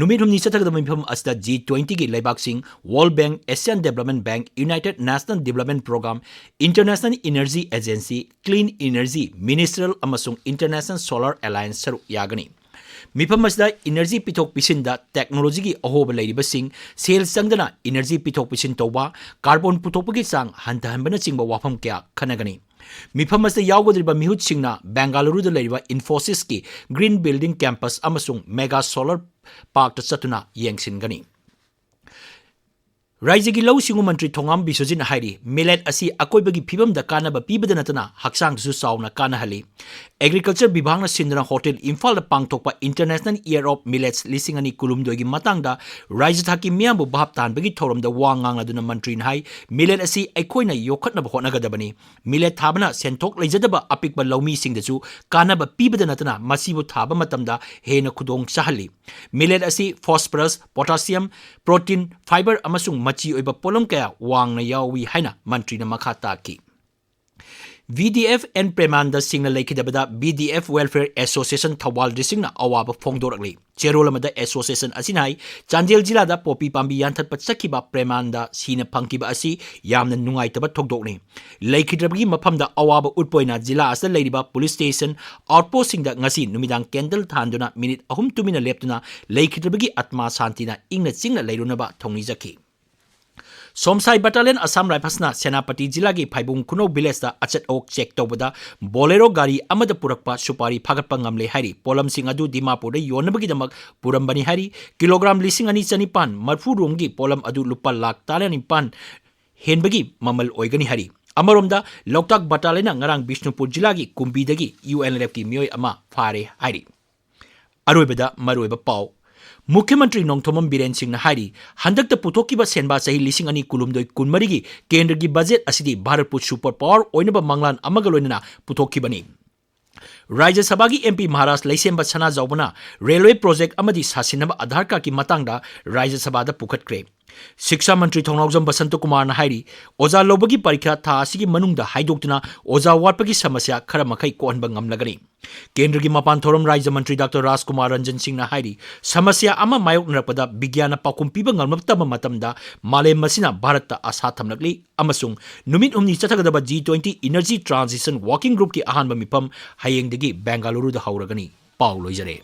ꯅꯨꯃꯤꯠ ꯍꯨꯝꯅꯤ ꯆꯠꯊꯒꯗꯕ ꯃꯤꯐꯝ ꯑꯁꯤꯗ G twentyꯒꯤ ꯂꯩꯕꯥꯛꯁꯤꯡ World Bank, Asian Development Bank, United National Development Programme, International Energy Agency, Clean Energy, Ministerial ꯑꯃꯁꯨꯡ International Solar Alliance ꯁꯔꯨꯛ ꯌꯥꯒꯅꯤ꯫ ꯃꯤꯐꯝ ꯑꯁꯤꯗ ꯏꯅꯔꯖꯤ ꯄꯤꯊꯣꯛ ꯄꯤꯁꯤꯟꯗ ꯇꯦꯛꯅꯣꯂꯣꯖꯤꯒꯤ ꯑꯍꯣꯕ ꯂꯩꯔꯤꯕꯁꯤꯡ, ꯁꯦꯜ ꯆꯪꯗꯅ ꯏꯅꯔꯖꯤ ꯄꯤꯊꯣꯛ ꯄꯤꯁꯤꯟ ꯇꯧꯕ, ꯀꯥꯔꯕꯣꯟ ꯄꯨꯊꯣꯛꯄꯒꯤ ꯆꯥꯡ ꯍꯟꯊꯍꯟꯕꯅꯆꯤꯡꯕ ꯋꯥꯐꯝ ꯀꯌꯥ ꯈꯟꯅꯒꯅꯤ꯫ ꯃꯤꯐꯝ ꯑꯁꯤꯗ ꯌꯥꯎꯒꯗꯧꯔꯤꯕ ꯃꯤꯍꯨꯠꯁꯤꯡꯅ ꯕꯦꯡꯒꯥꯂꯨꯔꯨꯗ ꯂꯩꯔꯤꯕ ꯏꯟꯐꯣꯁꯤꯁꯀꯤ ꯒ꯭ꯔꯤꯟ ꯕꯤꯜꯗꯤꯡ ꯀꯦꯝꯄꯁ ꯑꯃꯁꯨꯡ ꯃꯦꯒꯥ ꯁꯣꯂꯔ ꯄꯥꯔꯛꯇ ꯆꯠꯇꯨꯅ ꯌꯦꯡꯁꯤꯟꯒꯅꯤ꯫ ꯔꯥꯏꯖ꯭ꯌꯒꯤ ꯂꯧꯎ ꯁꯤꯡꯎ ꯃꯟꯇ꯭ꯔꯤ ꯊꯣꯉꯥꯝ ꯕꯤꯁ꯭ꯋꯖꯤꯠꯅ ꯍꯥꯏꯔꯤ, ꯃꯤꯂꯦꯠ ꯑꯁꯤ ꯑꯀꯣꯏꯕꯒꯤ ꯐꯤꯕꯝꯗ ꯀꯥꯟꯅꯕ ꯄꯤꯕꯗ ꯅꯠꯇꯅ ꯍꯛꯆꯥꯡꯗꯁꯨ ꯆꯥꯎꯅ ꯀꯥꯟꯅꯍꯜꯂꯤ꯫ ꯑꯦꯒ꯭ꯔꯤꯀꯜꯆꯔ ꯕꯤꯚꯥꯒꯅ ꯁꯤꯟꯗꯨꯅ ꯍꯣꯇꯦꯜ ꯏꯝꯐꯥꯜꯗ ꯄꯥꯡꯊꯣꯛꯄ International Year of Millets ꯂꯤꯁꯤꯡ ꯑꯅꯤ ꯀꯨꯟꯍꯨꯝꯗꯣꯏꯒꯤ ꯃꯇꯥꯡꯗ ꯔꯥꯏꯖ꯭ꯌ ꯊꯥꯛꯀꯤ ꯃꯤꯌꯥꯝꯕꯨ ꯚꯥꯞ ꯇꯥꯍꯟꯕꯒꯤ ꯊꯧꯔꯝꯗ ꯋꯥ ꯉꯥꯡꯂꯗꯨꯅ ꯃꯟꯇ꯭ꯔꯤꯅ ꯍꯥꯏ, ꯃꯤꯂꯦꯠ ꯑꯁꯤ ꯑꯩꯈꯣꯏꯅ ꯌꯣꯛꯈꯠꯅꯕ ꯍꯣꯠꯅꯒꯗꯕꯅꯤ꯫ ꯃꯤꯂꯦꯠ ꯊꯥꯕꯅ ꯁꯦꯟꯊꯣꯛ ꯂꯩꯖꯗꯕ ꯑꯄꯤꯛꯄ ꯂꯧꯃꯤꯁꯤꯡꯗꯁꯨ ꯀꯥꯟꯅꯕ ꯄꯤꯕꯗ ꯅꯠꯇꯅ ꯃꯁꯤꯕꯨ ꯊꯥꯕ ꯃꯇꯝꯗ ꯍꯦꯟꯅ ꯈꯨꯗꯣꯡ ꯆꯥꯍꯜꯂꯤ꯫ ꯃꯤꯂꯦꯠ ꯑꯁꯤ ꯐꯣꯁꯐꯔꯁ, ꯄꯣꯇꯥꯁꯤꯌꯝ, ꯄ꯭ꯔꯣꯇꯤꯟ, ꯐꯥꯏꯕꯔ ꯑꯃꯁꯨꯡ ꯃꯆꯤ ꯑꯣꯏꯕ ꯄꯣꯠꯂꯝ ꯀꯌꯥ ꯋꯥꯡꯅ ꯌꯥꯎꯏ ꯍꯥꯏꯅ ꯃꯟꯇ꯭ꯔꯤꯅ ꯃꯈꯥ ꯇꯥꯈꯤ꯫ V D F and Premananda ꯁꯤꯡꯅ ꯂꯩꯈꯤꯗꯕꯗ V D F Welfare Association ꯊꯧꯕꯥꯜ ꯗꯤꯁꯇ꯭ꯔꯤꯛꯅ ꯑꯋꯥꯕ ꯐꯣꯡꯗꯣꯔꯛꯂꯤ꯫ ꯆꯦꯔꯣꯜ ꯑꯃꯗ ꯑꯦꯁꯣꯁꯤꯌꯦꯁꯟ ꯑꯁꯤꯅ ꯍꯥꯏ, ꯆꯥꯟꯗꯦꯜ ꯖꯤꯂꯥꯗ ꯄꯣꯄꯤ ꯄꯥꯝꯕꯤ ꯌꯥꯟꯊꯠꯄ ꯆꯠꯈꯤꯕ ꯄ꯭ꯔꯦꯃꯥꯅꯟꯗ ꯁꯤꯅ ꯐꯪꯈꯤꯕ ꯑꯁꯤ ꯌꯥꯝꯅ ꯅꯨꯡꯉꯥꯏꯇꯕ ꯊꯧꯗꯣꯛꯅꯤ꯫ ꯂꯩꯈꯤꯗ꯭ꯔꯕꯒꯤ ꯃꯐꯝꯗ ꯑꯋꯥꯕ ꯎꯠꯄ ꯑꯣꯏꯅ ꯖꯤꯂꯥ ꯑꯁꯤꯗ ꯂꯩꯔꯤꯕ ꯄꯨꯂꯤꯁ ꯁ꯭ꯇꯦꯁꯟ, ꯑꯥꯎꯠꯄꯣꯁꯁꯤꯡꯗ ꯉꯁꯤ ꯅꯨꯃꯤꯗꯥꯡ ꯀꯦꯟꯗꯜ ꯊꯥꯟꯗꯨꯅ ꯃꯤꯅꯤꯠ ꯑꯍꯨꯝ ꯇꯨꯃꯤꯟꯅ ꯂꯦꯞꯇꯨꯅ ꯂꯩꯈꯤꯗ꯭ꯔꯕꯒꯤ ꯑꯥꯠꯃꯥ ꯁꯥꯟꯇꯤꯅ ꯏꯪꯅ ꯆꯤꯛꯅ ꯂꯩꯔꯨꯅꯕ ꯊꯧꯅꯤꯖꯈꯤ꯫ ꯁꯣꯝꯁꯥꯏ ꯕꯠꯇꯥꯂꯤꯌꯟ ꯑꯁꯥꯝ ꯔꯥꯏꯐꯜꯁꯅ ꯁꯦꯅꯥꯄꯇꯤ ꯖꯤꯂꯥꯒꯤ ꯐꯥꯏꯕꯨꯡ ꯈꯨꯅꯧ ꯚꯤꯂꯦꯖꯇ ꯑꯆꯠ ꯑꯋꯣꯛ ꯆꯦꯛ ꯇꯧꯕꯗ ꯕꯣꯂꯦꯔꯣ ꯒꯥꯔꯤ ꯑꯃꯗ ꯄꯨꯔꯛꯄ ꯁꯨꯄꯥꯔꯤ ꯐꯥꯒꯠꯄ ꯉꯝꯂꯦ ꯍꯥꯏꯔꯤ꯫ ꯄꯣꯠꯂꯝꯁꯤꯡ ꯑꯗꯨ ꯗꯤꯃꯥꯄꯨꯔꯗ ꯌꯣꯟꯅꯕꯒꯤꯗꯃꯛ ꯄꯨꯔꯝꯕꯅꯤ ꯍꯥꯏꯔꯤ꯫ ꯀꯤꯂꯣꯒ꯭ꯔꯥꯝ ꯂꯤꯁꯤꯡ ꯑꯅꯤ ꯆꯅꯤꯄꯥꯟ ꯃꯔꯐꯨ ꯔꯣꯝꯒꯤ ꯄꯣꯠꯂꯝ ꯑꯗꯨ ꯂꯨꯄꯥ ꯂꯥꯈ ꯇꯔꯥꯅꯤꯄꯥꯟ ꯍꯦꯟꯕꯒꯤ ꯃꯃꯜ ꯑꯣꯏꯒꯅꯤ ꯍꯥꯏꯔꯤ꯫ ꯑꯃꯔꯣꯝꯗ, ꯂꯣꯛꯇꯥꯛ ꯕꯠꯇꯥꯂꯤꯌꯟꯅ ꯉꯔꯥꯡ ꯕꯤꯁꯅꯨꯄꯨꯔ ꯖꯤꯂꯥꯒꯤ ꯀꯨꯝꯕꯤꯗꯒꯤ ꯌꯨ ꯑꯦꯟ ꯑꯦꯜ ꯑꯦꯐꯀꯤ ꯃꯤꯑꯣꯏ ꯑꯃ ꯐꯥꯔꯦ ꯍꯥꯏꯔꯤ꯫ ꯑꯔꯣꯏꯕꯗ ꯃꯔꯨꯑꯣꯏꯕ ꯄꯥꯎ꯫ ꯃꯨꯈ꯭ꯌ ꯃꯟꯇ꯭ꯔꯤ ꯅꯣꯡꯊꯣꯝꯕꯝ ꯕꯤꯔꯦꯟ ꯁꯤꯡꯅ ꯍꯥꯏꯔꯤ, ꯍꯟꯗꯛꯇ ꯄꯨꯊꯣꯛꯈꯤꯕ ꯁꯦꯟꯕꯥ ꯆꯍꯤ ꯂꯤꯁꯤꯡ ꯑꯅꯤ ꯀꯨꯟꯍꯨꯝꯗꯣꯏ ꯀꯨꯟꯃꯔꯤꯒꯤ ꯀꯦꯟꯗ꯭ꯔꯒꯤ ꯕꯖꯦꯠ ꯑꯁꯤꯗꯤ ꯚꯥꯔꯠꯄꯨ ꯁꯨꯄꯔ ꯄꯥꯋꯔ ꯑꯣꯏꯅꯕ ꯃꯪꯂꯥꯟ ꯑꯃꯒ ꯂꯣꯏꯅꯅ ꯄꯨꯊꯣꯛꯈꯤꯕꯅꯤ꯫ ꯔꯥꯖ꯭ꯌ ꯁꯚꯥꯒꯤ ꯑꯦꯝ ꯄꯤ ꯃꯍꯥꯔꯥꯖ ꯂꯩꯁꯦꯝꯕ ꯁꯅꯥꯖꯥꯎꯕꯅ ꯔꯦꯜꯋꯦ ꯄ꯭ꯔꯣꯖꯦꯛ ꯑꯃꯗꯤ ꯁꯥꯁꯤꯟꯅꯕ ꯑꯙꯥꯔ ꯀꯥꯔꯗꯀꯤ ꯃꯇꯥꯡꯗ ꯔꯥꯖ꯭ꯌ ꯁꯚꯥꯗ ꯄꯨꯈꯠꯈ꯭ꯔꯦ꯫ ꯁꯤꯛꯁꯥ ꯃꯟꯇ꯭ꯔꯤ ꯊꯣꯡꯅꯥꯎꯖꯝ ꯕꯁꯟꯇ ꯀꯨꯃꯥꯔꯅ ꯍꯥꯏꯔꯤ, ꯑꯣꯖꯥ ꯂꯧꯕꯒꯤ ꯄꯔꯤꯈ꯭ꯌꯥ ꯊꯥ ꯑꯁꯤꯒꯤ ꯃꯅꯨꯡꯗ ꯍꯥꯏꯗꯣꯛꯇꯨꯅ ꯑꯣꯖꯥ ꯋꯥꯠꯄꯒꯤ ꯁꯃꯁ꯭ꯌꯥ ꯈꯔ ꯃꯈꯩ ꯀꯣꯛꯍꯟꯕ ꯉꯝꯂꯒꯅꯤ꯫ ꯀꯦꯟꯗ꯭ꯔꯒꯤ ꯃꯄꯥꯟ ꯊꯧꯔꯝ ꯔꯥꯖ꯭ꯌ ꯃꯟꯇ꯭ꯔꯤ ꯗꯥꯛꯇꯔ ꯔꯥꯖꯀꯨꯃꯥꯔ ꯔꯟꯖꯟ ꯁꯤꯡꯅ ꯍꯥꯏꯔꯤ, ꯁꯃꯁ꯭ꯌꯥ ꯑꯃ ꯃꯥꯌꯣꯛꯅꯔꯛꯄꯗ ꯕꯤꯒ꯭ꯌꯥꯟꯅ ꯄꯥꯎꯈꯨꯝ ꯄꯤꯕ ꯉꯝꯂꯛꯇꯕ ꯃꯇꯝꯗ ꯃꯥꯂꯦꯝ ꯑꯁꯤꯅ ꯚꯥꯔꯠꯇ ꯑꯥꯁꯥ ꯊꯝꯂꯛꯂꯤ ꯑꯃꯁꯨꯡ ꯅꯨꯃꯤꯠ ꯍꯨꯝꯅꯤ ꯆꯠꯊꯒꯗꯕ G twenty Energy Transition Working Groupꯀꯤ ꯑꯍꯥꯟꯕ ꯃꯤꯐꯝ ꯍꯌꯦꯡꯗꯒꯤ ꯕꯦꯡꯒꯥꯂꯨꯔꯨꯗ ꯍꯧꯔꯒꯅꯤ꯫ ꯄꯥꯎ ꯂꯣꯏꯖꯔꯦ꯫